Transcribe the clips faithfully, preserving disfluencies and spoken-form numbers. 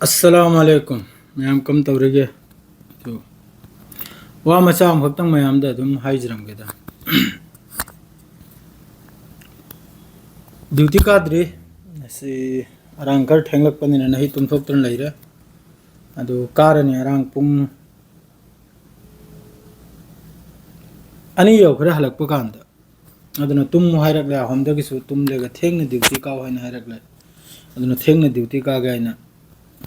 ꯑꯁꯂꯥꯃꯨ ꯑꯂꯩꯀꯨꯝ꯫ ꯃꯌꯥꯝ ꯀꯝ ꯇꯧꯔꯤꯒꯦ? ꯑꯗꯨ ꯋꯥ ꯃꯆꯥ ꯑꯃꯈꯛꯇꯪ ꯃꯌꯥꯝꯗ ꯑꯗꯨꯝ ꯍꯥꯏꯖꯔꯝꯒꯦꯗ꯫ ꯗ꯭ꯌꯨꯇꯤ ꯀꯥꯗ꯭ꯔꯤ꯫ ꯉꯁꯤ ꯑꯔꯥꯡ ꯈꯔ ꯊꯦꯡꯂꯛꯄꯅꯤꯅ ꯅꯍꯤ ꯇꯨꯝꯊꯣꯛꯇꯨꯅ ꯂꯩꯔꯦ꯫ ꯑꯗꯨ ꯀꯥꯔꯅꯤ ꯑꯔꯥꯡ ꯄꯨꯡ ꯑꯅꯤ ꯌꯧꯈ꯭ꯔꯦ ꯍꯜꯂꯛꯄ ꯀꯥꯟꯗ꯫ ꯑꯗꯨꯅ ꯇꯨꯝꯃꯨ ꯍꯥꯏꯔꯛꯂꯦ, ꯑꯍꯨꯝꯗꯒꯤꯁꯨ ꯇꯨꯝꯂꯦꯒ ꯊꯦꯡꯅ ꯗ꯭ꯌꯨꯇꯤ ꯀꯥꯎ ꯍꯥꯏꯅ ꯍꯥꯏꯔꯛꯂꯦ꯫ ꯑꯗꯨꯅ ꯊꯦꯡꯅ ꯗ꯭ꯌꯨꯇꯤ ꯀꯥꯒꯦ ꯍꯥꯏꯅ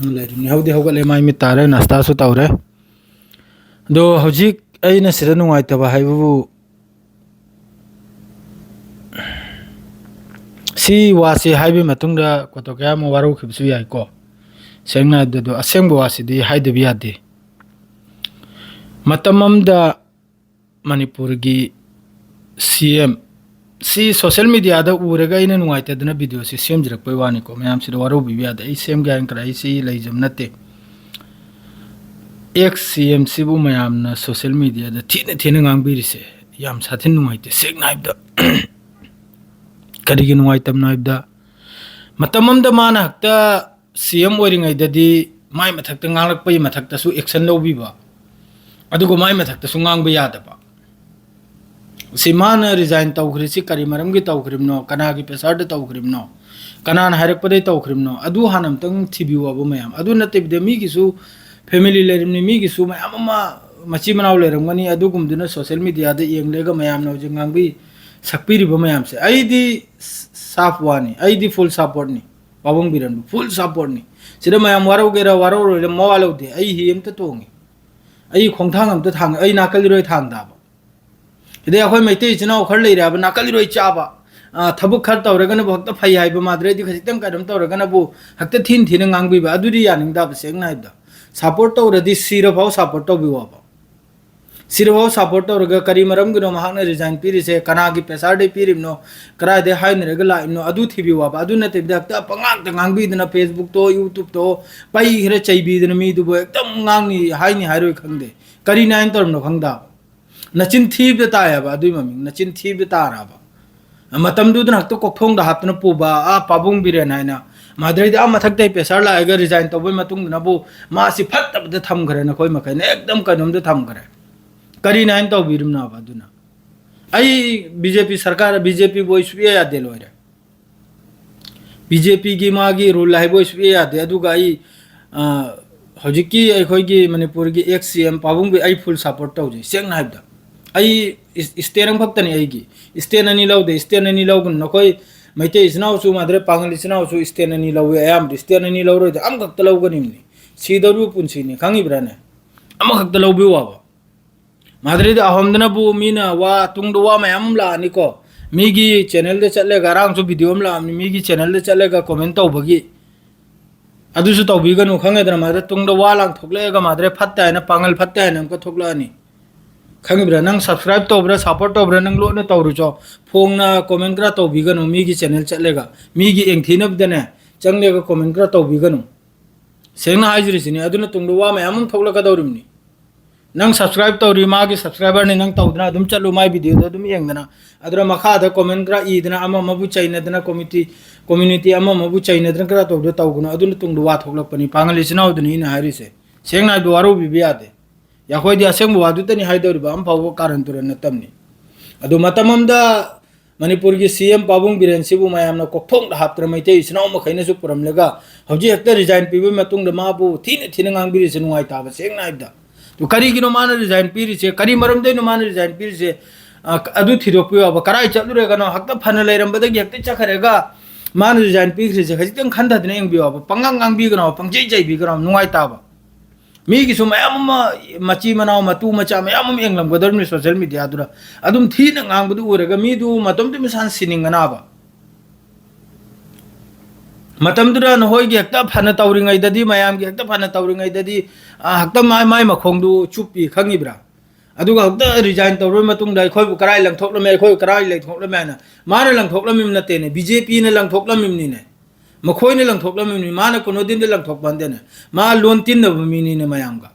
ꯂꯩꯔꯤꯕꯅꯤ꯫ ꯍꯧꯗꯤ ꯍꯧꯒꯠꯂꯦ, ꯃꯥꯏ ꯃꯤꯠ ꯇꯥꯔꯦ, ꯅꯥꯁꯇꯥꯁꯨ ꯇꯧꯔꯦ꯫ ꯑꯗꯣ ꯍꯧꯖꯤꯛ ꯑꯩꯅ ꯁꯤꯗ ꯅꯨꯡꯉꯥꯏꯇꯕ ꯍꯥꯏꯕꯕꯨ, ꯁꯤ ꯋꯥꯁꯤ ꯍꯥꯏꯕꯒꯤ ꯃꯇꯨꯡꯗ ꯀꯣꯇꯣ ꯀꯌꯥ ꯑꯃ ꯋꯥꯔꯧꯈꯤꯕꯁꯨ ꯌꯥꯏꯀꯣ꯫ ꯁꯦꯡꯅ ꯍꯥꯏꯕꯗ, ꯑꯗꯣ ꯑꯁꯦꯡꯕ ꯋꯥꯁꯤꯗꯤ ꯍꯥꯏꯗꯕ ꯌꯥꯗꯦ꯫ ꯃꯇꯝ ꯑꯃꯗ ꯃꯅꯤꯄꯨꯔꯒꯤ ꯁꯤ ꯑꯦꯝ, ꯁꯤ ꯁꯣꯁꯦꯜ ꯃꯦꯗꯤꯌꯥꯗ ꯎꯔꯒ ꯑꯩꯅ ꯅꯨꯡꯉꯥꯏꯇꯗꯅ ꯚꯤꯗꯤꯑꯣꯁꯤ ꯁꯦꯝꯖꯔꯛꯄꯩ ꯋꯥꯅꯤꯀꯣ꯫ ꯃꯌꯥꯝꯁꯤꯗ ꯋꯥꯔꯧꯕꯤꯕ ꯌꯥꯗꯦ꯫ ꯑꯩ ꯁꯦꯝꯒꯦ ꯍꯥꯏꯅ ꯈꯔ ꯑꯩ ꯁꯤ ꯂꯩꯖꯕ ꯅꯠꯇꯦ꯫ ꯑꯦꯛꯁ ꯁꯤ ꯑꯦꯝ ꯁꯤꯕꯨ ꯃꯌꯥꯝꯅ ꯁꯣꯁꯦꯜ ꯃꯦꯗꯤꯌꯥꯗ ꯊꯤꯅ ꯊꯤꯅ ꯉꯥꯡꯕꯤꯔꯤꯁꯦ ꯌꯥꯝ ꯁꯥꯊꯤꯅ ꯅꯨꯡꯉꯥꯏꯇꯦ꯫ ꯁꯦꯡꯅ ꯍꯥꯏꯕꯗ, ꯀꯔꯤꯒꯤ ꯅꯨꯡꯉꯥꯏꯇꯕꯅꯣ ꯍꯥꯏꯕꯗ, ꯃꯇꯝ ꯑꯃꯗ ꯃꯥꯅ ꯍꯦꯛꯇ ꯁꯤ ꯑꯦꯝ ꯑꯣꯏꯔꯤꯉꯩꯗꯗꯤ ꯃꯥꯏ ꯃꯊꯛꯇ ꯉꯥꯡꯂꯛꯄꯒꯤ ꯃꯊꯛꯇꯁꯨ ꯑꯦꯛꯁꯟ ꯂꯧꯕꯤꯕ, ꯑꯗꯨꯒ ꯃꯥꯏ ꯃꯊꯛꯇꯁꯨ ꯉꯥꯡꯕ ꯌꯥꯗꯕ꯫ ꯁꯤ ꯃꯥꯅ ꯔꯤꯖꯥꯏꯟ ꯇꯧꯈ꯭ꯔꯤꯁꯤ ꯀꯔꯤ ꯃꯔꯝꯒꯤ ꯇꯧꯈ꯭ꯔꯤꯕꯅꯣ, ꯀꯅꯥꯒꯤ ꯄ꯭ꯔꯦꯁꯔꯗ ꯇꯧꯈ꯭ꯔꯤꯕꯅꯣ, ꯀꯅꯥꯅ ꯍꯥꯏꯔꯛꯄꯗꯩ ꯇꯧꯈ꯭ꯔꯤꯕꯅꯣ, ꯑꯗꯨ ꯍꯥꯟꯅ ꯑꯝꯇꯪ ꯊꯤꯕꯤꯌꯨ ꯍꯥꯏꯕ ꯃꯌꯥꯝ꯫ ꯑꯗꯨ ꯅꯠꯇꯕꯤꯗ ꯃꯤꯒꯤꯁꯨ ꯐꯦꯃꯤꯂꯤ ꯂꯩꯔꯝꯅꯤ, ꯃꯤꯒꯤꯁꯨ ꯃꯌꯥꯝ ꯑꯃ ꯃꯆꯤꯟ ꯃꯅꯥꯎ ꯂꯩꯔꯝꯒꯅꯤ꯫ ꯑꯗꯨꯒꯨꯝꯗꯨꯅ ꯁꯣꯁꯦꯜ ꯃꯦꯗꯤꯌꯥꯗ ꯌꯦꯡꯂꯒ ꯃꯌꯥꯝꯅ ꯍꯧꯖꯤꯛ ꯉꯥꯡꯕꯤ ꯁꯛꯄꯤꯔꯤꯕ ꯃꯌꯥꯝꯁꯦ ꯑꯩꯗꯤ ꯁꯥꯐ ꯋꯥꯅꯤ, ꯑꯩꯗꯤ ꯐꯨꯜ ꯁꯞꯄꯣꯔꯠꯅꯤ꯫ ꯄꯥꯕꯨꯡ ꯕꯤꯔꯦꯟꯕꯨ ꯐꯨꯜ ꯁꯞꯄꯣꯔꯠꯅꯤ꯫ ꯁꯤꯗ ꯃꯌꯥꯝ ꯋꯥꯔꯧꯒꯦꯔꯥ ꯋꯥꯔꯧꯔꯣꯏꯔꯥ ꯃꯋꯥ ꯂꯧꯗꯦ꯫ ꯑꯩ ꯍꯤ ꯑꯝꯇ ꯇꯣꯡꯉꯤ, ꯑꯩ ꯈꯣꯡꯊꯥꯡ ꯑꯝꯇ ꯊꯥꯡꯉꯤ, ꯑꯩ ꯅꯥꯀꯜ ꯏꯔꯣꯏ ꯊꯥꯡꯗꯕ꯫ ꯁꯤꯗꯩ ꯑꯩꯈꯣꯏ ꯃꯩꯇꯩ ꯏꯆꯤꯟ ꯏꯅꯥꯎ ꯈꯔ ꯂꯩꯔꯦ ꯍꯥꯏꯕ, ꯅꯥꯀꯜ ꯏꯔꯣꯏ ꯆꯥꯕ꯫ ꯑꯥ, ꯊꯕꯛ ꯈꯔ ꯇꯧꯔꯒꯅꯕꯨ ꯍꯦꯛꯇ ꯐꯩ ꯍꯥꯏꯕ ꯃꯥꯗ꯭ꯔꯦꯗꯤ, ꯈꯖꯤꯛꯇꯪ ꯀꯩꯅꯣꯝ ꯇꯧꯔꯒꯅꯕꯨ ꯍꯦꯛꯇ ꯊꯤꯅ ꯊꯤꯅ ꯉꯥꯡꯕꯤꯕ꯫ ꯑꯗꯨꯗꯤ ꯌꯥꯅꯤꯡꯗꯕ, ꯁꯦꯡꯅ ꯍꯥꯏꯕꯗ꯫ ꯁꯞꯄꯣꯔꯠ ꯇꯧꯔꯗꯤ ꯁꯤꯔꯐꯥꯎ ꯁꯞꯄꯣꯔꯠ ꯇꯧꯕꯤꯌꯣꯕ꯫ ꯁꯤꯔꯐꯥꯎ ꯁꯞꯄꯣꯔꯠ ꯇꯧꯔꯒ ꯀꯔꯤ ꯃꯔꯝꯒꯤꯅꯣ ꯃꯍꯥꯛꯅ ꯔꯤꯖꯥꯏꯟ ꯄꯤꯔꯤꯁꯦ? ꯀꯅꯥꯒꯤ ꯄ꯭ꯔꯦꯁꯥꯔꯗꯩ ꯄꯤꯔꯤꯕꯅꯣ? ꯀꯗꯥꯏꯗꯩ ꯍꯥꯏꯅꯔꯒ ꯂꯥꯛꯏꯕꯅꯣ? ꯑꯗꯨ ꯊꯤꯕꯤꯌꯨ ꯍꯥꯏꯕ꯫ ꯑꯗꯨ ꯅꯠꯇꯕꯤꯗ ꯍꯦꯛꯇ ꯄꯉꯥꯡꯗ ꯉꯥꯡꯕꯤꯗꯅ, ꯐꯦꯁꯕꯨꯛꯇꯣ, ꯌꯨꯇꯨꯕꯇꯣ ꯄꯩ ꯈꯔ ꯆꯩꯕꯤꯗꯅ ꯃꯤꯗꯨꯕꯨ ꯍꯦꯛꯇ ꯉꯥꯡꯅꯤ, ꯍꯥꯏꯅꯤ ꯍꯥꯏꯔꯣꯏ ꯈꯪꯗꯦ꯫ ꯀꯔꯤꯅꯤ ꯍꯥꯏꯅ ꯇꯧꯔꯤꯕꯅꯣ ꯈꯪꯗꯕ꯫ ꯅꯆꯤꯟ ꯊꯤꯕꯗ ꯇꯥꯏ ꯍꯥꯏꯕ ꯑꯗꯨꯏ ꯃꯃꯤꯡ, ꯅꯆꯤꯟ ꯊꯤꯕꯗ ꯇꯥꯔꯕ꯫ ꯃꯇꯝꯗꯨꯗꯅ ꯍꯦꯛꯇ ꯀꯣꯛꯊꯣꯡꯗ ꯍꯥꯞꯇꯅ ꯄꯨꯕ, ꯑꯥ, ꯄꯥꯕꯨꯡ ꯕꯤꯔꯦꯟ ꯍꯥꯏꯅ ꯃꯗꯨꯗꯩꯗꯤ ꯑꯥ ꯃꯊꯛꯇꯩ pressure ꯂꯥꯛꯑꯒ resign ꯇꯧꯕꯩ ꯃꯇꯨꯡꯗꯅꯕꯨ ꯃꯥꯁꯤ ꯐꯠꯇꯕꯗ ꯊꯝꯈ꯭ꯔꯦ, ꯅꯈꯣꯏ ꯃꯈꯩꯅ ꯑꯦꯛꯗꯝ ꯀꯩꯅꯣꯝꯗ ꯊꯝꯈ꯭ꯔꯦ꯫ ꯀꯔꯤꯅꯣ ꯍꯥꯏꯅ ꯇꯧꯕꯤꯔꯤꯕꯅꯣꯕ? ꯑꯗꯨꯅ ꯑꯩ ꯕꯤ ꯖꯦ ꯄꯤ ꯁꯔꯀꯥꯔ, ꯕꯤ ꯖꯦ ꯄꯤꯕꯨ ꯑꯩ ꯁꯨꯛꯌꯥ ꯌꯥꯗꯦ, ꯂꯣꯏꯔꯦ꯫ ꯕꯤ ꯖꯦ ꯄꯤꯒꯤ ꯃꯥꯒꯤ rule ꯍꯥꯏꯕ ꯑꯩ ꯁꯨꯛꯌꯥ ꯌꯥꯗꯦ꯫ ꯑꯗꯨꯒ ꯑꯩ, ꯑ, ꯍꯧꯖꯤꯛꯀꯤ ꯑꯩꯈꯣꯏꯒꯤ ꯃꯅꯤꯄꯨꯔꯒꯤ ex C M ꯄꯥꯕꯨꯡꯕꯨ ꯑꯩ full support ꯇꯧꯖꯩ, ꯁꯦꯡꯅ ꯍꯥꯏꯕꯗ꯫ ꯑꯩ ꯏꯁ-, stand ꯑꯃꯈꯛꯇꯅꯤ ꯑꯩꯒꯤ꯫ Stand ꯑꯅꯤ ꯂꯧꯗꯦ, stand ꯑꯅꯤ ꯂꯧꯒꯅꯨ꯫ ꯅꯈꯣꯏ ꯃꯩꯇꯩ ꯏꯆꯤꯟ ꯏꯅꯥꯎꯁꯨ ꯃꯥꯟꯅꯗ꯭ꯔꯦ, ꯄꯥꯉꯜ ꯏꯆꯤꯟ ꯏꯅꯥꯎꯁꯨ stand ꯑꯅꯤ ꯂꯧꯋꯤ꯫ ꯑꯌꯥꯝꯕꯗꯤ stand ꯑꯅꯤ ꯂꯧꯔꯣꯏꯗ, ꯑꯃꯈꯛꯇ ꯂꯧꯒꯅꯤꯕꯅꯤ꯫ ꯁꯤꯗꯧꯔꯤꯕ ꯄꯨꯟꯁꯤꯅꯤ, ꯈꯪꯉꯤꯕ꯭ꯔꯥꯅꯦ? ꯑꯃꯈꯛꯇ ꯂꯧꯕꯤꯌꯨ ꯍꯥꯏꯕ꯫ ꯃꯥꯗꯨꯗꯩꯗꯤ ꯑꯍꯣꯝꯗꯅꯕꯨ ꯃꯤꯅ ꯋꯥ, ꯇꯨꯡꯗ ꯋꯥ ꯃꯌꯥꯝ ꯑꯃ ꯂꯥꯛꯑꯅꯤꯀꯣ꯫ ꯃꯤꯒꯤ channelꯗ ꯆꯠꯂꯒ, ꯉꯔꯥꯡꯁꯨ video ꯑꯃ ꯂꯥꯛꯑꯝꯅꯤ, ꯃꯤꯒꯤ channelꯗ ꯆꯠꯂꯒ comment ꯇꯧꯕꯒꯤ꯫ ꯑꯗꯨꯁꯨ ꯇꯧꯕꯤꯒꯅꯨ, ꯈꯪꯉꯦꯗꯅ? ꯃꯥꯗ ꯇꯨꯡꯗ ꯋꯥ ꯂꯥꯡꯊꯣꯛꯂꯛꯑꯒ ꯃꯥꯗ꯭ꯔꯦ ꯐꯠꯇꯦ ꯍꯥꯏꯅ, ꯄꯥꯡꯒꯜ ꯐꯠꯇꯦ ꯍꯥꯏꯅ ꯑꯃꯨꯛꯀ ꯊꯣꯛꯂꯛꯑꯅꯤ꯫ ꯈꯪꯉꯤꯕ꯭ꯔꯥ? ꯅꯪ subscribe ꯇꯧꯕ꯭ꯔꯥ, support ꯇꯧꯕ꯭ꯔꯥ, ꯅꯪ ꯂꯣꯟꯅ ꯇꯧꯔꯨꯆꯣ꯫ ꯐꯣꯡꯅ comment ꯈꯔ ꯇꯧꯕꯤꯒꯅꯨ, ꯃꯤꯒꯤ channel ꯆꯠꯂꯒ꯫ ꯃꯤꯒꯤ ꯌꯦꯡꯊꯤꯅꯕꯗꯅꯦ ꯆꯪꯂꯒ comment ꯈꯔ ꯇꯧꯕꯤꯒꯅꯨ꯫ ꯁꯦꯡꯅ ꯍꯥꯏꯖꯔꯤꯁꯤꯅꯤ꯫ ꯑꯗꯨꯅ ꯇꯨꯡꯗ ꯋꯥ ꯃꯌꯥꯝ ꯑꯃ ꯊꯣꯛꯂꯛꯀꯗꯧꯔꯤꯕꯅꯤ꯫ ꯅꯪ subscribe ꯇꯧꯔꯤ, ꯃꯥꯒꯤ subscriberꯅꯤ, ꯅꯪ ꯇꯧꯗꯅ ꯑꯗꯨꯝ ꯆꯠꯂꯨ, ꯃꯥꯏ videoꯗꯣ ꯑꯗꯨꯝ ꯌꯦꯡꯗꯅ꯫ ꯑꯗꯨꯅ ꯃꯈꯥꯗ comment ꯈꯔ ꯏꯗꯅ, ꯑꯃ ꯑꯃꯕꯨ ꯆꯩꯅꯗꯅ, committee, community ꯑꯃ ꯑꯃꯕꯨ ꯆꯩꯅꯗꯅ ꯈꯔ ꯇꯧꯗ ꯇꯧꯒꯅꯨ꯫ ꯑꯗꯨꯅ ꯇꯨꯡꯗ ꯋꯥ ꯊꯣꯛꯂꯛꯄꯅꯤ꯫ ꯄꯥꯡꯒꯜ ꯏꯆꯤꯟ ꯏꯅꯥꯎꯗꯨꯅꯤ ꯑꯩꯅ ꯍꯥꯏꯔꯤꯁꯦ꯫ ꯁꯦꯡꯅ ꯍꯥꯏꯕꯗ ꯋꯥꯔꯧꯕꯤꯕ ꯌꯥꯗꯦ꯫ ꯑꯩꯈꯣꯏꯗꯤ ꯑꯁꯦꯡꯕ ꯋꯥꯗꯨꯇꯅꯤ ꯍꯥꯏꯗꯧꯔꯤꯕ, ꯑꯃꯐꯥꯎꯕ ꯀꯥꯔꯟ ꯇꯨꯔꯟ ꯅꯠꯇꯕꯅꯤ꯫ ꯑꯗꯨ ꯃꯇꯝ ꯑꯃꯗ ꯃꯅꯤꯄꯨꯔꯒꯤ C M ꯄꯥꯕꯨꯡ ꯕꯤꯔꯦꯟꯁꯤꯕꯨ ꯃꯌꯥꯝꯅ ꯀꯣꯛꯊꯣꯡꯗ ꯍꯥꯞꯇꯅ ꯃꯩꯇꯩ ꯏꯆꯤꯟ ꯏꯅꯥꯎ ꯃꯈꯩꯅꯁꯨ ꯄꯨꯔꯝꯂꯒ ꯍꯧꯖꯤꯛ ꯍꯦꯛꯇ resign ꯄꯤꯕꯒꯤ ꯃꯇꯨꯡꯗ ꯃꯥꯕꯨ ꯊꯤꯅ ꯊꯤꯅ ꯉꯥꯡꯕꯤꯔꯤꯁꯦ ꯅꯨꯡꯉꯥꯏꯇꯕ, ꯁꯦꯡꯅ ꯍꯥꯏꯕꯗ꯫ ꯑꯗꯨ ꯀꯔꯤꯒꯤꯅꯣ ꯃꯥꯅ resign ꯄꯤꯔꯤꯁꯦ? ꯀꯔꯤ ꯃꯔꯝꯗꯩꯅꯣ ꯃꯥꯅ resign ꯄꯤꯔꯤꯁꯦ? ꯑ, ꯑꯗꯨ ꯊꯤꯗꯣꯛꯄꯤꯌꯣꯕ꯫ ꯀꯔꯥꯏ ꯆꯠꯂꯨꯔꯒꯅꯣ? ꯍꯦꯛꯇ ꯐꯅ ꯂꯩꯔꯝꯕꯗꯒꯤ ꯍꯦꯛꯇ ꯆꯠꯈ꯭ꯔꯒ ꯃꯥꯅ resign ꯄꯤꯈ꯭ꯔꯤꯁꯦ ꯈꯖꯤꯛꯇꯪ ꯈꯟꯊꯗꯅ ꯌꯦꯡꯕꯤꯌꯣꯕ꯫ ꯄꯪꯉꯥꯡ ꯉꯥꯡꯕꯤꯒꯅꯣ, ꯄꯪꯆꯩ ꯆꯩꯕꯤꯒꯅꯣ, ꯅꯨꯡꯉꯥꯏꯇꯕ꯫ ꯃꯤꯒꯤꯁꯨ ꯃꯌꯥꯝ ꯑꯃ, ꯃꯆꯤ ꯃꯅꯥꯎ, ꯃꯇꯨ ꯃꯆꯥ ꯃꯌꯥꯝ ꯑꯃ ꯌꯦꯡꯂꯝꯒꯗꯧꯔꯤꯕꯅꯤ social mediaꯗꯨꯗ꯫ ꯑꯗꯨꯝ ꯊꯤꯅ ꯉꯥꯡꯕꯗꯨ ꯎꯔꯒ ꯃꯤꯗꯨ ꯃꯇꯣꯝꯇ ꯃꯁꯥꯅ ꯁꯤꯅꯤꯡꯒꯅꯥꯕ꯫ ꯃꯇꯝꯗꯨꯗ ꯅꯈꯣꯏꯒꯤ ꯍꯦꯛꯇ ꯐꯅ ꯇꯧꯔꯤꯉꯩꯗꯗꯤ, ꯃꯌꯥꯝꯒꯤ ꯍꯦꯛꯇ ꯐꯅ ꯇꯧꯔꯤꯉꯩꯗꯗꯤ, ꯑ, ꯍꯦꯛꯇ ꯃꯥꯏ, ꯃꯥꯏ ꯃꯈꯣꯡꯗꯨ ꯆꯨꯞꯄꯤ, ꯈꯪꯉꯤꯕ꯭ꯔꯥ? ꯑꯗꯨꯒ ꯍꯦꯛꯇ resign ꯇꯧꯔꯕ ꯃꯇꯨꯡꯗ ꯑꯩꯈꯣꯏꯕꯨ ꯀꯔꯥꯏ ꯂꯪꯊꯣꯛꯂꯝꯃꯦ, ꯑꯩꯈꯣꯏ ꯀꯔꯥꯏ ꯂꯪꯊꯣꯛꯂꯝꯃꯦ ꯍꯥꯏꯅ꯫ ꯃꯥꯅ ꯂꯪꯊꯣꯛꯂꯝꯃꯤꯕ ꯅꯠꯇꯦꯅꯦ, ꯕꯤ ꯖꯦ ꯄꯤꯅ ꯂꯪꯊꯣꯛꯂꯝꯃꯤꯕꯅꯤꯅꯦ꯫ ꯃꯈꯣꯏꯅ ꯂꯪꯊꯣꯛꯂꯝꯃꯤꯕꯅꯤ꯫ ꯃꯥꯅ ꯀꯣꯅꯣꯗꯤꯟꯗ ꯂꯪꯊꯣꯛꯄ ꯅꯠꯇꯦꯅꯦ꯫ ꯃꯥ ꯂꯣꯟ ꯇꯤꯟꯅꯕ ꯃꯤꯅꯤꯅꯦ ꯃꯌꯥꯝꯒ꯫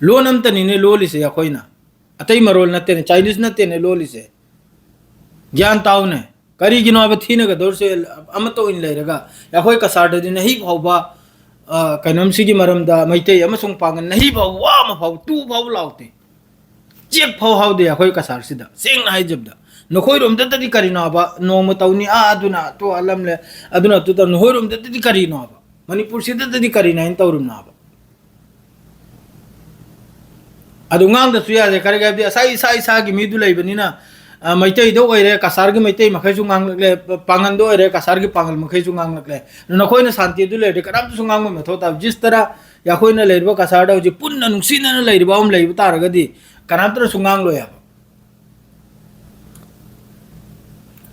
ꯂꯣꯟ ꯑꯝꯇꯅꯤꯅꯦ ꯂꯣꯜꯂꯤꯁꯦ ꯑꯩꯈꯣꯏꯅ꯫ ꯑꯇꯩ ꯃꯔꯣꯜ ꯅꯠꯇꯦꯅꯦ, Chinese ꯅꯠꯇꯦꯅꯦ ꯂꯣꯜꯂꯤꯁꯦ꯫ ꯒ꯭ꯌꯥꯟ ꯇꯥꯎꯅꯦ꯫ ꯀꯔꯤꯒꯤꯅꯣ ꯍꯥꯏꯕ ꯊꯤꯅꯒꯗꯧꯔꯤꯁꯦ? ꯑꯃꯠꯇ ꯑꯣꯏꯅ ꯂꯩꯔꯒ ꯑꯩꯈꯣꯏ ꯀꯁꯥꯔꯗꯗꯤ ꯅꯍꯤ ꯐꯥꯎꯕ, ꯑ, ꯀꯩꯅꯣꯝꯁꯤꯒꯤ ꯃꯔꯝꯗ ꯃꯩꯇꯩ ꯑꯃꯁꯨꯡ ꯄꯥꯡꯒꯜ ꯅꯍꯤ ꯐꯥꯎꯕ ꯋꯥ ꯑꯃ ꯐꯥꯎꯕ ꯇꯨ ꯐꯥꯎꯕ ꯂꯥꯎꯗꯦ꯫ ꯆꯦꯛ ꯐꯥꯎ ꯍꯥꯎꯗꯦ ꯑꯩꯈꯣꯏ ꯀꯁꯥꯔꯁꯤꯗ, ꯁꯦꯡꯅ ꯍꯥꯏꯖꯕꯗ꯫ ꯅꯈꯣꯏꯔꯣꯝꯗꯗꯗꯤ ꯀꯔꯤꯅꯣꯕ? ꯅꯣꯡꯃ ꯇꯧꯅꯤ, ꯑꯥ, ꯑꯗꯨꯅ ꯑꯇꯣ ꯑꯂꯝꯂꯦ, ꯑꯗꯨꯅ ꯑꯗꯨ ꯇꯧ-, ꯅꯈꯣꯏꯔꯣꯝꯗꯗꯗꯤ ꯀꯔꯤꯅꯣꯕ? ꯃꯅꯤꯄꯨꯔꯁꯤꯗꯗꯗꯤ ꯀꯔꯤꯅꯣ ꯍꯥꯏꯅ ꯇꯧꯔꯤꯕꯅꯣꯕ? ꯑꯗꯨ ꯉꯥꯡꯗꯁꯨ ꯌꯥꯗꯦ, ꯀꯔꯤꯒꯤ ꯍꯥꯏꯕꯗꯤ ꯉꯁꯥꯏ ꯏꯁꯥ ꯏꯁꯥꯒꯤ ꯃꯤꯗꯨ ꯂꯩꯕꯅꯤꯅ, ꯑ, ꯃꯩꯇꯩꯗ ꯑꯣꯏꯔꯦ, ꯀꯁꯥꯔꯒꯤ ꯃꯩꯇꯩ ꯃꯈꯩꯁꯨ ꯉꯥꯡꯂꯛꯂꯦ, ꯄ-, ꯄꯥꯡꯒꯜꯗ ꯑꯣꯏꯔꯦ, ꯀꯁꯥꯔꯒꯤ ꯄꯥꯡꯒꯜ ꯃꯈꯩꯁꯨ ꯉꯥꯡꯂꯛꯂꯦ꯫ ꯑꯗꯨ ꯅꯈꯣꯏꯅ ꯁꯥꯟꯇꯤ ꯑꯗꯨ ꯂꯩꯔꯗꯤ ꯀꯅꯥꯝꯇꯁꯨ ꯉꯥꯡꯕ ꯃꯊꯧ ꯇꯥꯕ꯫ ꯖꯤꯁ ꯇꯔꯥ ꯑꯩꯈꯣꯏꯅ ꯂꯩꯔꯤꯕ ꯀꯁꯥꯔꯗ ꯍꯧꯖꯤꯛ ꯄꯨꯟꯅ ꯅꯨꯡꯁꯤꯅꯅ ꯂꯩꯔꯤꯕ ꯑꯃ ꯂꯩꯕ ꯇꯥꯔꯒꯗꯤ ꯀꯅꯥꯝꯇꯅꯁꯨ ꯉꯥꯡꯂꯣꯏ ꯍꯥꯏꯕ꯫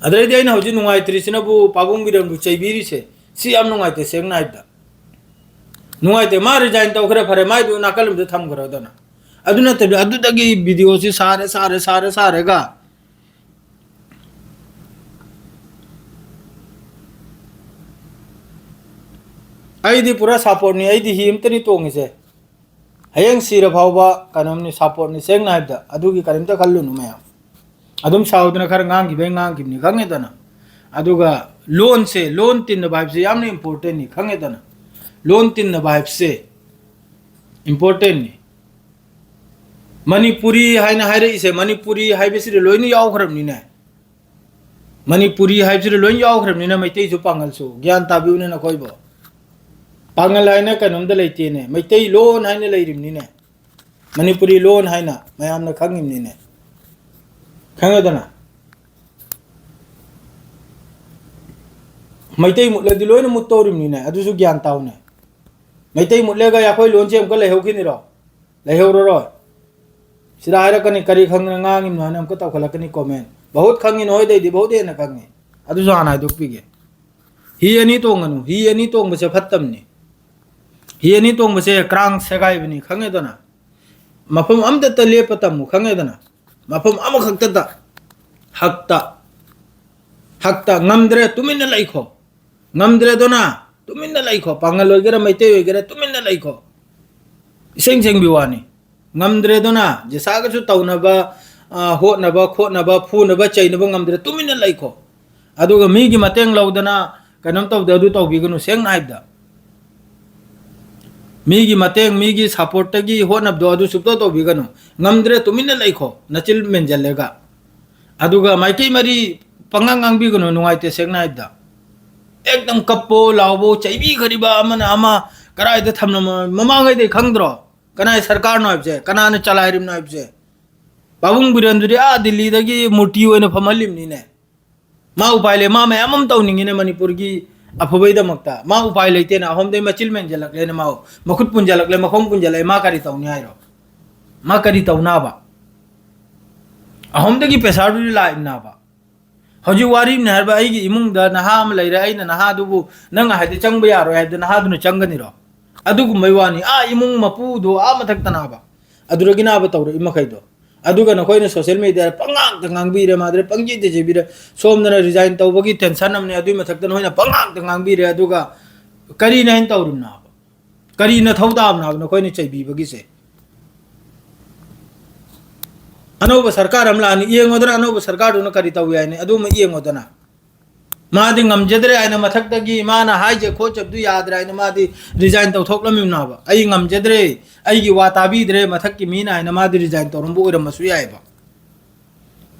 ꯑꯗꯩꯗꯤ ꯑꯩꯅ ꯍꯧꯖꯤꯛ ꯅꯨꯡꯉꯥꯏꯇ꯭ꯔꯤꯁꯤꯅꯕꯨ ꯄꯥꯕꯨꯡ ꯕꯤꯔꯦꯟꯕꯨ ꯆꯩꯕꯤꯔꯤꯁꯦ, ꯁꯤ ꯌꯥꯝ ꯅꯨꯡꯉꯥꯏꯇꯦ, ꯁꯦꯡꯅ ꯍꯥꯏꯕꯗ꯫ ꯅꯨꯡꯉꯥꯏꯇꯦ꯫ ꯃꯥ ꯔꯤꯖꯥꯏꯟ ꯇꯧꯈ꯭ꯔꯦ, ꯐꯔꯦ, ꯃꯥꯏꯗꯨ ꯅꯥꯀꯜ ꯑꯃꯗ ꯊꯝꯈ꯭ꯔꯣꯗꯅ꯫ ꯑꯗꯨ ꯅꯠꯇꯕꯤ ꯑꯗꯨꯗꯒꯤ ꯚꯤꯗꯤꯑꯣꯁꯤ ꯁꯥꯔꯦ, ꯁꯥꯔꯦ, ꯁꯥꯔꯦ, ꯁꯥꯔꯒ ꯑꯩꯗꯤ ꯄꯨꯔꯥ ꯁꯞꯄꯣꯔꯠꯅꯤ, ꯑꯩꯗꯤ ꯍꯤ ꯑꯝꯇꯅꯤ ꯇꯣꯡꯉꯤꯁꯦ꯫ ꯍꯌꯦꯡ ꯁꯤꯔ ꯐꯥꯎꯕ ꯀꯩꯅꯣꯝꯅꯤ, ꯁꯞꯄꯣꯔꯠꯅꯤ, ꯁꯦꯡꯅ ꯍꯥꯏꯕꯗ꯫ ꯑꯗꯨꯒꯤ ꯀꯔꯤꯝꯇ ꯈꯜꯂꯨꯅꯨ ꯃꯌꯥꯝ꯫ ꯑꯗꯨꯝ ꯁꯥꯎꯗꯅ ꯈꯔ ꯉꯥꯡꯈꯤꯕꯩ ꯉꯥꯡꯈꯤꯕꯅꯤ, ꯈꯪꯉꯦꯗꯅ꯫ ꯑꯗꯨꯒ ꯂꯣꯟꯁꯦ, ꯂꯣꯟ ꯇꯤꯟꯅꯕ ꯍꯥꯏꯕꯁꯦ ꯌꯥꯝꯅ ꯏꯝꯄꯣꯔꯇꯦꯟꯅꯤ, ꯈꯪꯉꯦꯗꯅ꯫ ꯂꯣꯟ ꯇꯤꯟꯅꯕ ꯍꯥꯏꯕꯁꯦ ꯏꯝꯄꯣꯔꯇꯦꯟꯅꯤ꯫ ꯃꯅꯤꯄꯨꯔꯤ ꯍꯥꯏꯅ ꯍꯥꯏꯔꯛꯏꯁꯦ, ꯃꯅꯤꯄꯨꯔꯤ ꯍꯥꯏꯕꯁꯤꯗ ꯂꯣꯏꯅ ꯌꯥꯎꯈ꯭ꯔꯕꯅꯤꯅꯦ꯫ ꯃꯅꯤꯄꯨꯔꯤ ꯍꯥꯏꯕꯁꯤꯗ ꯂꯣꯏ ꯌꯥꯎꯈ꯭ꯔꯕꯅꯤꯅ ꯃꯩꯇꯩꯁꯨ ꯄꯥꯡꯒꯜꯁꯨ꯫ ꯒ꯭ꯌꯥꯟ ꯇꯥꯕꯤꯌꯨꯅꯦ ꯅꯈꯣꯏꯕꯣ꯫ ꯄꯥꯡꯒꯜ ꯍꯥꯏꯅ ꯀꯩꯅꯣꯝꯗ ꯂꯩꯇꯦꯅꯦ꯫ ꯃꯩꯇꯩ ꯂꯣꯟ ꯍꯥꯏꯅ ꯂꯩꯔꯤꯕꯅꯤꯅꯦ꯫ ꯃꯅꯤꯄꯨꯔꯤ ꯂꯣꯟ ꯍꯥꯏꯅ ꯃꯌꯥꯝꯅ ꯈꯪꯉꯤꯕꯅꯤꯅꯦ꯫ ꯈꯪꯉꯦꯗꯅ? ꯃꯩꯇꯩ ꯃꯨꯠꯂꯗꯤ ꯂꯣꯏꯅ ꯃꯨꯠꯇꯧꯔꯤꯕꯅꯤꯅꯦ꯫ ꯑꯗꯨꯁꯨ ꯒ꯭ꯌꯥꯟ ꯇꯥꯎꯅꯦ꯫ ꯃꯩꯇꯩ ꯃꯨꯠꯂꯒ ꯑꯩꯈꯣꯏ ꯂꯣꯟꯁꯦ ꯑꯃꯨꯛꯀ ꯂꯩꯍꯧꯈꯤꯅꯤꯔꯣ? ꯂꯩꯍꯧꯔꯔꯣꯏ꯫ ꯁꯤꯗ ꯍꯥꯏꯔꯛꯀꯅꯤ, "ꯀꯔꯤ ꯈꯪꯗꯅ ꯉꯥꯡꯉꯤꯕꯅꯣ?" ꯍꯥꯏꯅ ꯑꯃꯨꯛꯀ ꯇꯧꯈꯠꯂꯛꯀꯅꯤ ꯀꯣꯃꯦꯟ꯫ ꯕꯍꯨꯠ ꯈꯪꯉꯤ, ꯅꯣꯏꯗꯩꯗꯤ ꯕꯍꯨꯠ ꯍꯦꯟꯅ ꯈꯪꯉꯤ꯫ ꯑꯗꯨꯁꯨ ꯍꯥꯟꯅ ꯍꯥꯏꯗꯣꯛꯄꯤꯒꯦ꯫ ꯍꯤ ꯑꯅꯤ ꯇꯣꯡꯒꯅꯨ꯫ ꯍꯤ ꯑꯅꯤ ꯇꯣꯡꯕꯁꯦ ꯐꯠꯇꯕꯅꯤ꯫ ꯍꯤ ꯑꯅꯤ ꯇꯣꯡꯕꯁꯦ ꯀ꯭ꯔꯥꯡ ꯁꯦꯒꯥꯏꯕꯅꯤ, ꯈꯪꯉꯦꯗꯅ? ꯃꯐꯝ ꯑꯃꯗꯇ ꯂꯦꯞꯄ ꯇꯝꯃꯨ, ꯈꯪꯉꯦꯗꯅ? ꯃꯐꯝ ꯑꯃꯈꯛꯇꯗ ꯍꯛꯇ, ꯍꯛꯇ ꯉꯝꯗ꯭ꯔꯦ, ꯇꯨꯃꯤꯟꯅ ꯂꯩꯈꯣ꯫ ꯉꯝꯗ꯭ꯔꯦꯗꯅ ꯇꯨꯃꯤꯟꯅ ꯂꯩꯈꯣ꯫ ꯄꯥꯡꯒꯜ ꯑꯣꯏꯒꯦꯔꯥ, ꯃꯩꯇꯩ ꯑꯣꯏꯒꯦꯔꯥ, ꯇꯨꯃꯤꯟꯅ ꯂꯩꯈꯣ꯫ ꯏꯁꯦꯡ ꯁꯦꯡꯕꯤ ꯋꯥꯅꯤ꯫ ꯉꯝꯗ꯭ꯔꯦꯗꯅ, ꯖꯦꯁꯥꯒꯁꯨ ꯇꯧꯅꯕ, ꯑ, ꯍꯣꯠꯅꯕ, ꯈꯣꯠꯅꯕ, ꯐꯨꯅꯕ, ꯆꯩꯅꯕ ꯉꯝꯗ꯭ꯔꯦ, ꯇꯨꯃꯤꯟꯅ ꯂꯩꯈꯣ꯫ ꯑꯗꯨꯒ ꯃꯤꯒꯤ ꯃꯇꯦꯡ ꯂꯧꯗꯅ ꯀꯩꯅꯣꯝ ꯇꯧꯗ ꯑꯗꯨ ꯇꯧꯕꯤꯒꯅꯨ, ꯁꯦꯡꯅ ꯍꯥꯏꯕꯗ꯫ ꯃꯤꯒꯤ ꯃꯇꯦꯡ, ꯃꯤꯒꯤ supportꯇꯒꯤ ꯍꯣꯠꯅꯕꯗꯣ ꯑꯗꯨ ꯁꯨꯛꯇꯧ ꯇꯧꯕꯤꯒꯅꯨ꯫ ꯉꯝꯗ꯭ꯔꯦ, ꯇꯨꯃꯤꯟꯅ ꯂꯩꯈꯣ, ꯅꯆꯤꯜ ꯃꯦꯟꯁꯤꯜꯂꯒ꯫ ꯑꯗꯨꯒ ꯃꯥꯏꯀꯩ ꯃꯔꯤ ꯄꯪꯉꯥꯡ ꯉꯥꯡꯕꯤꯒꯅꯨ, ꯅꯨꯡꯉꯥꯏꯇꯦ, ꯁꯦꯡꯅ ꯍꯥꯏꯕꯗ꯫ ꯑꯦꯛꯗꯝ ꯀꯞꯄꯣ ꯂꯥꯎꯕꯣ, ꯆꯩꯕꯤꯈ꯭ꯔꯤꯕ ꯑꯃꯅ ꯑꯃ ꯀꯗꯥꯏꯗ ꯊꯝꯂꯝꯃꯣ? ꯃꯃꯥꯡꯉꯩꯗꯩ ꯈꯪꯗ꯭ꯔꯣ? ꯀꯅꯥꯏ ꯁꯔꯀꯥꯔꯅꯣ ꯍꯥꯏꯕꯁꯦ? ꯀꯅꯥꯅ ꯆꯂꯥꯏꯔꯤꯕꯅꯣ ꯍꯥꯏꯕꯁꯦ? ꯄꯥꯕꯨꯡ ꯕꯤꯔꯦꯟꯗꯨꯗꯤ ꯑꯥ ꯗꯤꯜꯂꯤꯗꯒꯤ ꯃꯨꯔꯇꯤ ꯑꯣꯏꯅ ꯐꯝꯍꯜꯂꯤꯕꯅꯤꯅꯦ꯫ ꯃꯥ ꯎꯄꯥꯏ ꯂꯩ, ꯃꯥ ꯃꯌꯥꯝ ꯑꯃ ꯇꯧꯅꯤꯡꯉꯤꯅꯦ ꯃꯅꯤꯄꯨꯔꯒꯤ ꯑꯐꯕꯩꯗꯃꯛꯇ꯫ ꯃꯥ ꯎꯄꯥꯏ ꯂꯩꯇꯦꯅ, ꯑꯍꯣꯝꯗꯩ ꯃꯆꯤꯜ ꯃꯦꯟꯖꯜꯂꯛꯂꯦꯅ, ꯃꯥ ꯃꯈꯨꯠ ꯄꯨꯟꯖꯜꯂꯛꯂꯦ, ꯃꯈꯣꯡ ꯄꯨꯟꯖꯜꯂꯛꯂꯦ, ꯃꯥ ꯀꯔꯤ ꯇꯧꯅꯤ ꯍꯥꯏꯔꯣ? ꯃꯥ ꯀꯔꯤ ꯇꯧꯅꯕ? ꯑꯍꯣꯝꯗꯒꯤ ꯄꯩꯁꯥꯗꯨꯗꯤ ꯂꯥꯛꯏꯕꯅꯕ꯫ ꯍꯧꯖꯤꯛ ꯋꯥꯔꯤꯅꯤ ꯍꯥꯏꯕ, ꯑꯩꯒꯤ ꯏꯃꯨꯡꯗ ꯅꯍꯥ ꯑꯃ ꯂꯩꯔꯦ, ꯑꯩꯅ ꯅꯍꯥꯗꯨꯕꯨ ꯅꯪ ꯍꯥꯏꯗꯤ ꯆꯪꯕ ꯌꯥꯔꯣꯏ ꯍꯥꯏꯗꯤ ꯅꯍꯥꯗꯨꯅ ꯆꯪꯒꯅꯤꯔꯣ? ꯑꯗꯨꯒꯨꯝꯕꯩ ꯋꯥꯅꯤ꯫ ꯑꯥ ꯏꯃꯨꯡ ꯃꯄꯨꯗꯣ ꯑꯥ ꯃꯊꯛꯇꯅꯥꯕ, ꯑꯗꯨꯗꯒꯤꯅꯥꯕ ꯇꯧꯔꯛꯏ ꯃꯈꯩꯗꯣ꯫ ꯑꯗꯨꯒ ꯅꯈꯣꯏꯅ social mediaꯗ ꯄꯪꯉꯥꯡꯇ ꯉꯥꯡꯕꯤꯔꯦ, ꯃꯥꯗꯨꯗ ꯄꯪꯆꯦꯗ ꯆꯦꯕꯤꯔꯦ, ꯁꯣꯝꯗꯅ resign ꯇꯧꯕꯒꯤ tension ꯑꯃꯅꯦ, ꯑꯗꯨꯏ ꯃꯊꯛꯇ ꯅꯈꯣꯏꯅ ꯄꯪꯉꯥꯡꯇ ꯉꯥꯡꯕꯤꯔꯦ꯫ ꯑꯗꯨꯒ ꯀꯔꯤꯅ ꯍꯦꯟꯅ ꯇꯧꯔꯤꯕꯅꯣ ꯍꯥꯏꯕ? ꯀꯔꯤꯅ ꯊꯧꯗꯥꯕꯅꯣ ꯍꯥꯏꯕ ꯅꯈꯣꯏꯅ ꯆꯩꯕꯤꯕꯒꯤꯁꯦ? ꯑꯅꯧꯕ ꯁꯔꯀꯥꯔ ꯑꯃ ꯂꯥꯛꯑꯅꯤ, ꯌꯦꯡꯉꯣꯗꯅ ꯑꯅꯧꯕ ꯁꯔꯀꯥꯔꯗꯨꯅ ꯀꯔꯤ ꯇꯧꯏ ꯍꯥꯏꯅꯤ, ꯑꯗꯨꯃ ꯌꯦꯡꯉꯣꯗꯅ꯫ ꯃꯥꯗꯤ ꯉꯝꯖꯗ꯭ꯔꯦ ꯍꯥꯏꯅ ꯃꯊꯛꯇꯒꯤ ꯃꯥꯅ ꯍꯥꯏꯖ ꯈꯣꯠꯆꯕꯗꯨ ꯌꯥꯗ꯭ꯔꯦ ꯍꯥꯏꯅ ꯃꯥꯗꯤ resign ꯇꯧꯊꯣꯛꯂꯝꯃꯤꯕꯅꯕ꯫ "ꯑꯩ ꯉꯝꯖꯗ꯭ꯔꯦ, ꯑꯩꯒꯤ ꯋꯥ ꯇꯥꯕꯤꯗ꯭ꯔꯦ ꯃꯊꯛꯀꯤ ꯃꯤꯅ" ꯍꯥꯏꯅ ꯃꯥꯗꯤ resign ꯇꯧꯔꯝꯕ ꯑꯣꯏꯔꯝꯕꯁꯨ ꯌꯥꯏꯑꯕ꯫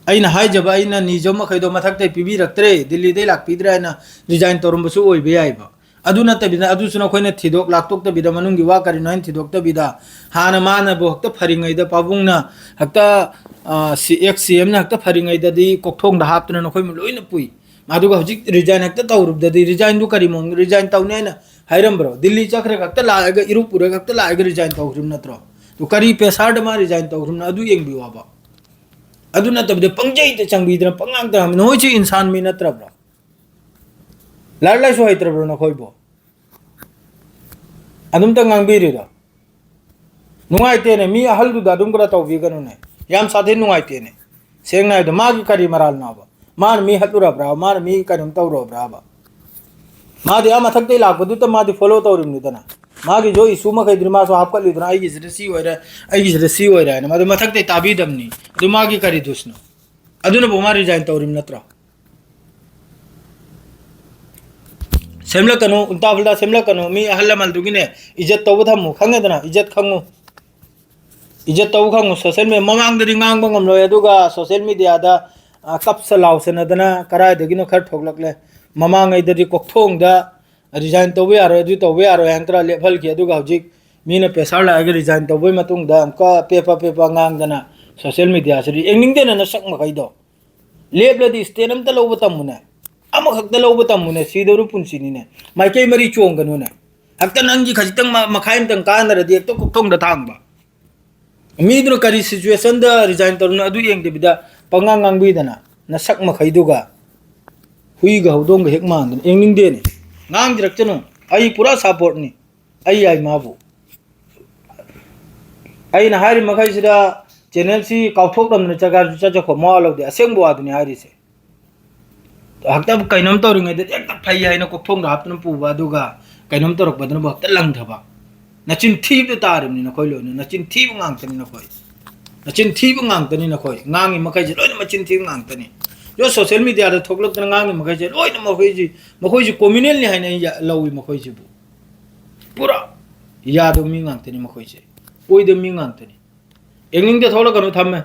"ꯑꯩꯅ ꯍꯥꯏꯖꯕ, ꯑꯩꯅ ꯅꯤꯖꯕ ꯃꯈꯩꯗꯣ ꯃꯊꯛꯇ ꯄꯤꯕꯤꯔꯛꯇ꯭ꯔꯦ, ꯗꯤꯜꯂꯤꯗꯩ ꯂꯥꯛꯄꯤꯗ꯭ꯔꯦ" ꯍꯥꯏꯅ resign ꯇꯧꯔꯝꯕꯁꯨ ꯑꯣꯏꯕ ꯌꯥꯏꯑꯕ꯫ ꯑꯗꯨ ꯅꯠꯇꯕꯤꯗ, ꯑꯗꯨꯁꯨ ꯅꯈꯣꯏꯅ ꯊꯤꯗꯣꯛ ꯂꯥꯛꯇꯣꯛꯇꯕꯤꯗ, ꯃꯅꯨꯡꯒꯤ ꯋꯥ ꯀꯔꯤꯅꯣ ꯍꯥꯏꯅ ꯊꯤꯗꯣꯛꯇꯕꯤꯗ, ꯍꯥꯟꯅ ꯃꯥꯅꯕꯨ ꯍꯦꯛꯇ ꯐꯔꯤꯉꯩꯗ, ꯄꯥꯕꯨꯡꯅ ꯍꯦꯛꯇ, ꯑ, ꯁꯤ, ex CMꯅ ꯍꯦꯛꯇ ꯐꯔꯤꯉꯩꯗꯗꯤ ꯀꯣꯛꯊꯣꯡꯗ ꯍꯥꯞꯇꯅ ꯅꯈꯣꯏ ꯂꯣꯏꯅ ꯄꯨꯏ꯫ ꯑꯗꯨꯒ ꯍꯧꯖꯤꯛ resign ꯍꯦꯛꯇ ꯇꯧꯔꯨꯕꯗꯗꯤ, resignꯗꯨ ꯀꯔꯤ ꯃꯑꯣꯡ, resign ꯇꯧꯅꯤ ꯍꯥꯏꯅ ꯍꯥꯏꯔꯝꯕ꯭ꯔꯣ? ꯗꯤꯜꯂꯤ ꯆꯠꯈ꯭ꯔꯒ ꯍꯦꯛꯇ ꯂꯥꯛꯑꯒ, ꯏꯔꯨꯞ ꯄꯨꯔꯒ ꯍꯦꯛꯇ ꯂꯥꯛꯑꯒ resign ꯇꯧꯈ꯭ꯔꯤꯕ ꯅꯠꯇ꯭ꯔꯣ? ꯑꯗꯨ ꯀꯔꯤ pressureꯗ ꯃꯥ resign ꯇꯧꯈ꯭ꯔꯤꯕꯅꯣ? ꯑꯗꯨ ꯌꯦꯡꯕꯤꯌꯨ ꯍꯥꯏꯕ꯫ ꯑꯗꯨ ꯅꯠꯇꯕꯤꯗ ꯄꯪꯆꯩꯗ ꯆꯪꯕꯤꯗꯅ ꯄꯪꯉꯥꯡꯇ ꯍꯥꯡꯕꯤ-, ꯅꯈꯣꯏꯁꯤ ꯏꯟꯁꯥꯟ ꯃꯤ ꯅꯠꯇ꯭ꯔꯕ꯭ꯔꯣ? ꯂꯥꯏꯔꯤꯛ ꯂꯥꯏꯁꯨ ꯍꯩꯇ꯭ꯔꯕ꯭ꯔꯣ ꯅꯈꯣꯏꯕꯨ? ꯑꯗꯨꯝꯇ ꯉꯥꯡꯕꯤꯔꯤꯗꯣ꯫ ꯅꯨꯡꯉꯥꯏꯇꯦꯅꯦ, ꯃꯤ ꯑꯍꯜꯗꯨꯗ ꯑꯗꯨꯝ ꯈꯔ ꯇꯧꯕꯤꯒꯅꯨꯅꯦ꯫ ꯌꯥꯝ ꯁꯥꯊꯤ ꯅꯨꯡꯉꯥꯏꯇꯦꯅꯦ꯫ ꯁꯦꯡꯅ ꯍꯥꯏꯕꯗ, ꯃꯥꯒꯤ ꯀꯔꯤ ꯃꯔꯥꯜꯅꯣꯕ? ꯃꯥꯅ ꯃꯤ ꯍꯠꯂꯨꯔꯕ꯭ꯔꯥ? ꯃꯥꯅ ꯃꯤ ꯀꯩꯅꯣꯝ ꯇꯧꯔꯨꯔꯕ꯭ꯔꯥꯕ? ꯃꯥꯗꯤ ꯑꯥ ꯃꯊꯛꯇꯩ ꯂꯥꯛꯄꯗꯨꯗ ꯃꯥꯗꯤ follow ꯇꯧꯔꯤꯕꯅꯤꯗꯅ꯫ ꯃꯥꯒꯤꯁꯨ issue ꯃꯈꯩꯗꯨꯅ ꯃꯥꯁꯨ ꯍꯥꯞꯀꯠꯂꯤꯗꯨꯅ, "ꯑꯩꯒꯤꯁꯤꯗ ꯁꯤ ꯑꯣꯏꯔꯦ, ꯑꯩꯒꯤꯁꯤꯗ ꯁꯤ ꯑꯣꯏꯔꯦ" ꯍꯥꯏꯅ꯫ ꯃꯗꯨ ꯃꯊꯛꯇꯩ ꯇꯥꯕꯤꯗꯕꯅꯤ꯫ ꯑꯗꯨ ꯃꯥꯒꯤ ꯀꯔꯤ ꯗꯨꯁꯅꯣ? ꯑꯗꯨꯅꯕꯨ ꯃꯥ resign ꯇꯧꯔꯤꯕ ꯅꯠꯇ꯭ꯔꯣ? ꯁꯦꯝꯂꯛꯀꯅꯨ, ꯎꯜꯇꯥ ꯐꯨꯜꯇꯥ ꯁꯦꯝꯂꯛꯀꯅꯨ꯫ ꯃꯤ ꯑꯍꯜ ꯂꯃꯟꯗꯨꯒꯤꯅꯦ, ꯏꯖꯠ ꯇꯧꯕ ꯊꯝꯃꯨ, ꯈꯪꯉꯦꯗꯅ? ꯏꯖꯠ ꯈꯪꯉꯨ, ꯏꯖꯠ ꯇꯧꯕ ꯈꯪꯉꯨ꯫ ꯁꯣꯁꯦꯜ ꯃꯦ-, ꯃꯃꯥꯡꯗꯗꯤ ꯉꯥꯡꯕ ꯉꯝꯂꯣꯏ, ꯑꯗꯨꯒ ꯁꯣꯁꯦꯜ ꯃꯦꯗꯤꯌꯥꯗ, ꯑ, ꯀꯞꯁ ꯂꯥꯎꯁꯅꯗꯅ ꯀꯔꯥꯏꯗꯒꯤꯅꯣ ꯈꯔ ꯊꯣꯛꯂꯛꯂꯦ꯫ ꯃꯃꯥꯡꯉꯩꯗꯗꯤ ꯀꯣꯛꯊꯣꯡꯗ ꯔꯤꯖꯥꯏꯟ ꯇꯧꯕ ꯌꯥꯔꯣꯏ, ꯑꯗꯨ ꯇꯧꯕ ꯌꯥꯔꯣꯏ ꯍꯥꯏꯅ ꯈꯔ ꯂꯦꯞꯍꯜꯈꯤ, ꯑꯗꯨꯒ ꯍꯧꯖꯤꯛ ꯃꯤꯅ ꯄ꯭ꯔꯦꯁꯥꯔ ꯂꯥꯛꯑꯒ ꯔꯤꯖꯥꯏꯟ ꯇꯧꯕꯒꯤ ꯃꯇꯨꯡꯗ ꯑꯃꯨꯛꯀ ꯄꯦꯄ ꯄꯦꯄ ꯉꯥꯡꯗꯅ ꯁꯣꯁꯦꯜ ꯃꯦꯗꯤꯌꯥꯁꯤꯗ ꯌꯦꯡꯅꯤꯡꯗꯦꯅ ꯅꯁꯛ ꯃꯈꯩꯗꯣ꯫ ꯂꯦꯞꯂꯗꯤ ꯁ꯭ꯇꯦꯟ ꯑꯝꯇ ꯂꯧꯕ ꯇꯝꯃꯨꯅꯦ꯫ ꯑꯃꯈꯛꯇ ꯂꯧꯕ ꯇꯝꯃꯨꯅꯦ, ꯁꯤꯗꯧꯔ ꯄꯨꯟꯁꯤꯅꯤꯅꯦ꯫ ꯃꯥꯏꯀꯩ ꯃꯔꯤ ꯆꯣꯡꯒꯅꯨꯅꯦ꯫ ꯍꯦꯛꯇ ꯅꯪꯒꯤ ꯈꯖꯤꯛꯇꯪ ꯃ-, ꯃꯈꯥꯏ ꯑꯃꯇꯪ ꯀꯥꯟꯅꯔꯗꯤ ꯍꯦꯛꯇ ꯀꯣꯛꯊꯣꯡꯗ ꯊꯥꯡꯕ꯫ ꯃꯤꯗꯨꯅ ꯀꯔꯤ ꯁꯤꯆꯨꯋꯦꯁꯟꯗ ꯔꯤꯖꯥꯏꯟ ꯇꯧꯔꯤꯅꯣ ꯑꯗꯨ ꯌꯦꯡꯗꯕꯤꯗ ꯄꯉꯥꯡ ꯉꯥꯡꯕꯤꯗꯅ ꯅꯁꯛ ꯃꯈꯩꯗꯨꯒ ꯍꯨꯏꯒ ꯍꯧꯗꯣꯡꯒ ꯍꯦꯛ ꯃꯥꯟꯗꯅ꯫ ꯌꯦꯡꯅꯤꯡꯗꯦꯅꯦ꯫ ꯉꯥꯡꯖꯔꯛꯆꯅꯨ꯫ ꯑꯩ ꯄꯨꯔꯥ ꯁꯞꯄꯣꯔꯠꯅꯤ꯫ ꯑꯩ ꯌꯥꯏ ꯃꯥꯕꯨ꯫ ꯑꯩꯅ ꯍꯥꯏꯔꯤ ꯃꯈꯩꯁꯤꯗ ꯆꯦꯅꯦꯜꯁꯤ ꯀꯥꯎꯊꯣꯛꯂꯝꯗꯅ ꯆꯠꯈ꯭ꯔꯁꯨ ꯆꯠꯆꯈꯣ, ꯃꯋꯥ ꯂꯧꯗꯦ꯫ ꯑꯁꯦꯡꯕ ꯋꯥꯗꯨꯅꯤ ꯍꯥꯏꯔꯤꯁꯦ꯫ ꯍꯦꯛꯇ ꯀꯩꯅꯣꯝ ꯇꯧꯔꯤꯉꯩꯗ ꯍꯦꯛꯇ ꯐꯩ ꯍꯥꯏꯅ ꯀꯣꯛꯊꯣꯡꯗ ꯍꯥꯞꯇꯨꯅ ꯄꯨꯕ, ꯑꯗꯨꯒ ꯀꯩꯅꯣꯝ ꯇꯧꯔꯛꯄꯗꯅꯕꯨ ꯍꯦꯛꯇ ꯂꯪꯊꯕ꯫ ꯅꯆꯤꯟ ꯊꯤꯕꯗ ꯇꯥꯔꯤꯕꯅꯤ ꯅꯈꯣꯏ ꯂꯣꯏꯅ꯫ ꯅꯆꯤꯟ ꯊꯤꯕ ꯉꯥꯛꯇꯅꯤ ꯅꯈꯣꯏ꯫ ꯅꯆꯤꯟ ꯊꯤꯕ ꯉꯥꯛꯇꯅꯤ ꯅꯈꯣꯏ꯫ ꯉꯥꯡꯉꯤ ꯃꯈꯩꯁꯦ ꯂꯣꯏꯅ ꯃꯆꯤꯟ ꯊꯤꯕ ꯉꯥꯛꯇꯅꯤ꯫ ꯌꯣ, ꯁꯣꯁꯦꯜ ꯃꯦꯗꯤꯌꯥꯗ ꯊꯣꯛꯂꯛꯇꯅ ꯉꯥꯡꯉꯤ ꯃꯈꯩꯁꯦ ꯂꯣꯏꯅ ꯃꯈꯣꯏꯁꯤ, ꯃꯈꯣꯏꯁꯤ ꯀ꯭ꯔꯤꯃꯤꯅꯦꯜꯅꯤ ꯍꯥꯏꯅ ꯑꯩ ꯌꯥ-, ꯂꯧꯏ ꯃꯈꯣꯏꯁꯤꯕꯨ꯫ ꯄꯨꯔꯥ ꯌꯥꯗꯕ ꯃꯤ ꯉꯥꯛꯇꯅꯤ ꯃꯈꯣꯏꯁꯦ꯫ ꯑꯣꯏꯗꯕ ꯃꯤ ꯉꯥꯛꯇꯅꯤ꯫ ꯌꯦꯡꯅꯤꯡꯗꯦ, ꯊꯣꯛꯂꯛꯀꯅꯨ, ꯊꯝꯃꯦ꯫